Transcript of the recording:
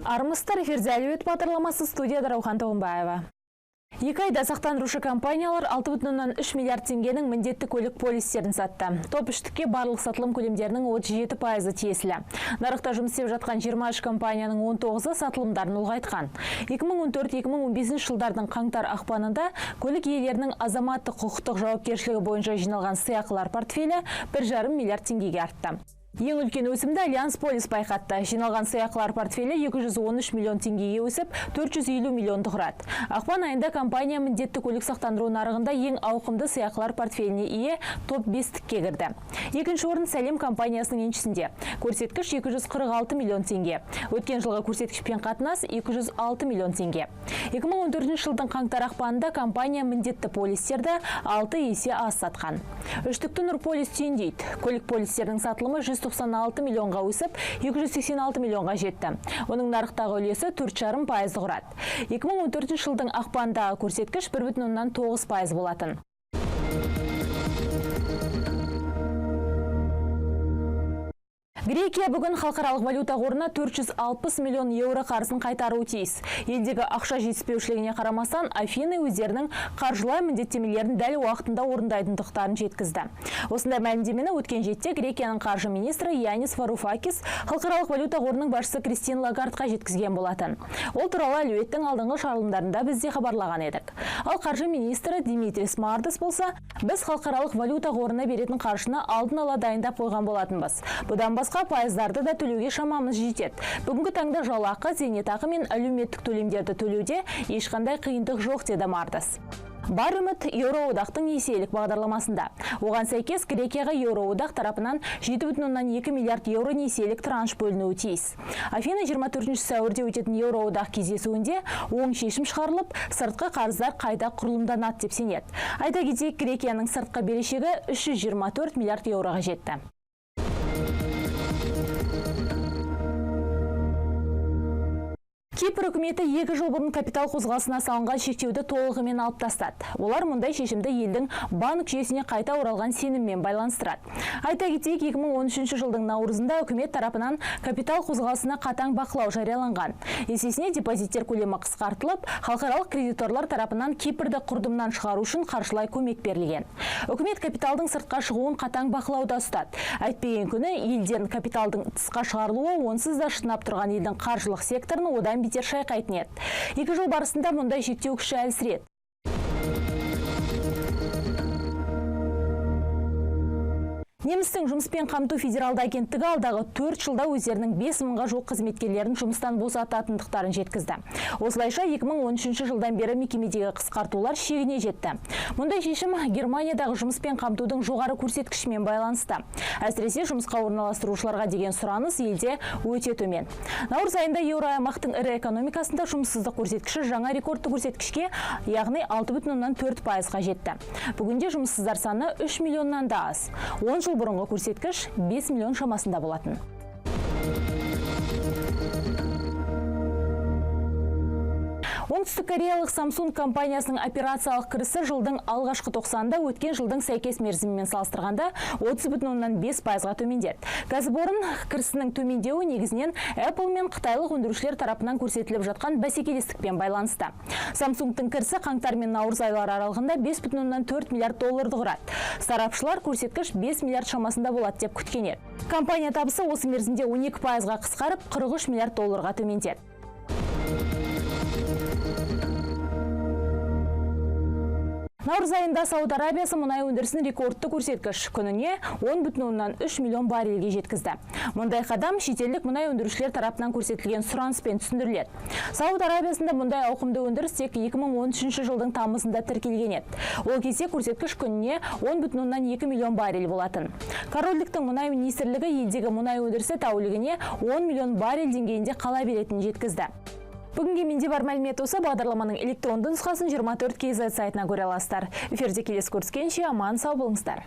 Армысыздар, эфирде «Әлеует» бағдарламасы, студияда Раухан Тоғымбаева. 2 айда сақтандырушы компаниялар 6,3 миллиард теңгенің міндетті көлік полистерін сатты. Топ үштікке барлық сатылым көлемдерінің 37%-ы тиесілі. Нарықта жұмыс істеп жатқан 23 компанияның 19-ы сатылымдарын ұлғайтқан. 2014-2015 жылдардың қаңтар ақпанында көлік иелерінің азаматтық құқықтық жауапкершілігі бойынша жиналған сыйақылар портфелі 1,5 миллиард теңгеге артты. Ең үлкен өсімді Альянс Полис байқатты. Жиналған сыйақылар портфелі 213 миллион теңгеге өсіп, 450 миллионды құрады. Ақпан айында компания міндетті көлік сақтандыру нарығында ең ауқымды сыйақылар портфеліне ие топ бестікке кірді. Екінші орын Сәлем компаниясының еншісінде. Көрсеткіш 246 миллион теңге. Өткен жылғы көрсеткішпен қатынас 206 миллион теңге. 2014 жылдың қаңтар ақпанында компания міндетті полистерді 6 есе аз сатқан. Үштікті Нұрполис түйіндейді. Көлік полистерінің сатылымы 196 миллионға өсіп, 286 миллионға жетті. Оның нарықтағы үлесі 4,5%-ды құрады. 2014 жылдың ақпандағы көрсеткіш 1,9% болатын. Грекия бүгін халықаралық валюта қорына 460 миллион еуро қарызын қайтаруы тиіс. Елдегі ақша жетіспеушілігіне қарамастан, Афины өздерінің қаржылай міндеттемелерін дәл уақытында орындайтындықтарын жеткізді. Осындай мәлімдемені өткен жетте Грекияның қаржы министрі Янис Варуфакис халықаралық валюта қорының басшысы Кристин Лагардқа жеткізген болатын. Ол туралы «Әлеуеттің» алдыңғы шығарылымдарында біз де хабарлаған едік. Ал қаржы министрі Димитрис Мардас болса, біз халықаралық валюта қорына беретін қаржыны алдын ала дайындап қойған болатынбыз. Бұдан басқа пайыздарды да төлеуге шамамыз жетеді. Бүгінгі таңда жалақы, зейнетақы мен әлеуметтік төлемдерді төлеуде ешқандай қиындық жоқ, деді Мардас. Бар үміт Еуроодақтың несиелік бағдарламасында. Оған сәйкес Грекияға Еуроодақ тарапынан 7,2 миллиард еуро несиелік транш бөлінуі тиіс. Афина 24 сәуірде өтетін Еуроодақ кездесуінде оң шешім шығарылып, сыртқы қарыздар қайта құрылымданады деп сенеді. Айта кетейік, Грекияның сыртқы берешегі 324 миллиард еуроға жетті. Кипр үкіметі 2 жыл бұрын капитал қозғалысына салынған шектеуді толығымен алып тастады. Олар мұндай шешімді елдің банк жүйесіне қайта оралған сеніммен байланыстырады. Айта кетейік, 2013 жылдың наурызында үкімет тарапынан капитал қозғалысына қатаң бақылау жарияланған. Есесіне депозиттер көлемі қысқартылып, халықаралық кредиторлар тарапынан Кипрді құрдымнан шығару үшін қаржылай көмек берілген. Үкімет капиталдың сыртқа шығуын қатаң бақылауда ұстады. Әйтпеген күні елден капиталдың тысқа шығарылуы онсыз да шытынап тұрған елдің қаржылық секторын одан бетер шайқайтын еді. 2 жыл барысында мұндай шектеу күші әлсіреді. Немістің жұмыспен қамту федералды агенттігі алдағы 4 жылда өздерінің 5 мыңға жуық қызметкерлерін жұмыстан босататындықтарын жеткізді. Осылайша 2013 жылдан бері мекемедегі қысқартулар шегіне жетті. Мұндай шешім Германиядағы жұмыспен қамтудың жоғары көрсеткішімен байланысты. Әсіресе жұмысқа орналастырушыларға деген сұраныс елде өте төмен. Наурыз айында еуроаймақтың ірі экономикасында жұмыссыздық көрсеткіші жаңа рекордты көрсеткішке, яғни 6,4%-ға жетті. Бүгінде жұмыссыздар саны 3 миллионнан да аз. 10 жыл бұрынғы көрсеткіш 5 миллион шамасында болатын. Оңтүстік кореялық Samsung компаниясының операциялық кірісі жылдың алғашқы тоқсанында өткен жылдың сәйкес мерзімімен салыстырғанда 30,5%-ға төмендеді. Кәсіпорын кірісінің төмендеуі негізінен Apple мен қытайлық өндірушілер тарапынан көрсетіліп жатқан бәсекелестікпен байланысты. Samsungтың кірісі қаңтар мен наурыз айлары аралығында 5,4 миллиард долларды құрады. Сарапшылар көрсеткіш 5 миллиард шамасында болады деп күткен еді. Компания табысы осы мерзімде 12%-ға қысқарып, 43 миллиард долларға төмендеді. Наурыз айында Сауд Арабиясы мұнай өндірісін рекордты көрсеткіш күніне 10,3 миллион баррельге жеткізді. Мұндай қадам шетелдік мұнай өндірушілер тарапынан көрсетілген сұраныспен түсіндіріледі. Сауд Арабиясында мұндай ауқымды өндіріс тек 2013 жылдың тамызында тіркелген еді. Ол кезде көрсеткіш күніне 10,2 миллион баррель болатын. Корольдіктің мұнай министрлігі елдегі мұнай өндірісі тәулігіне 10 миллион баррель деңгейінде қала беретінін жеткізді. Бүгінге менде бар мәлімет осы. Бағдарламаның электронды нұсқасын 24 KZ сайтынан көре аласыздар. Эфирде келесі көріскенше аман сау болыңыздар.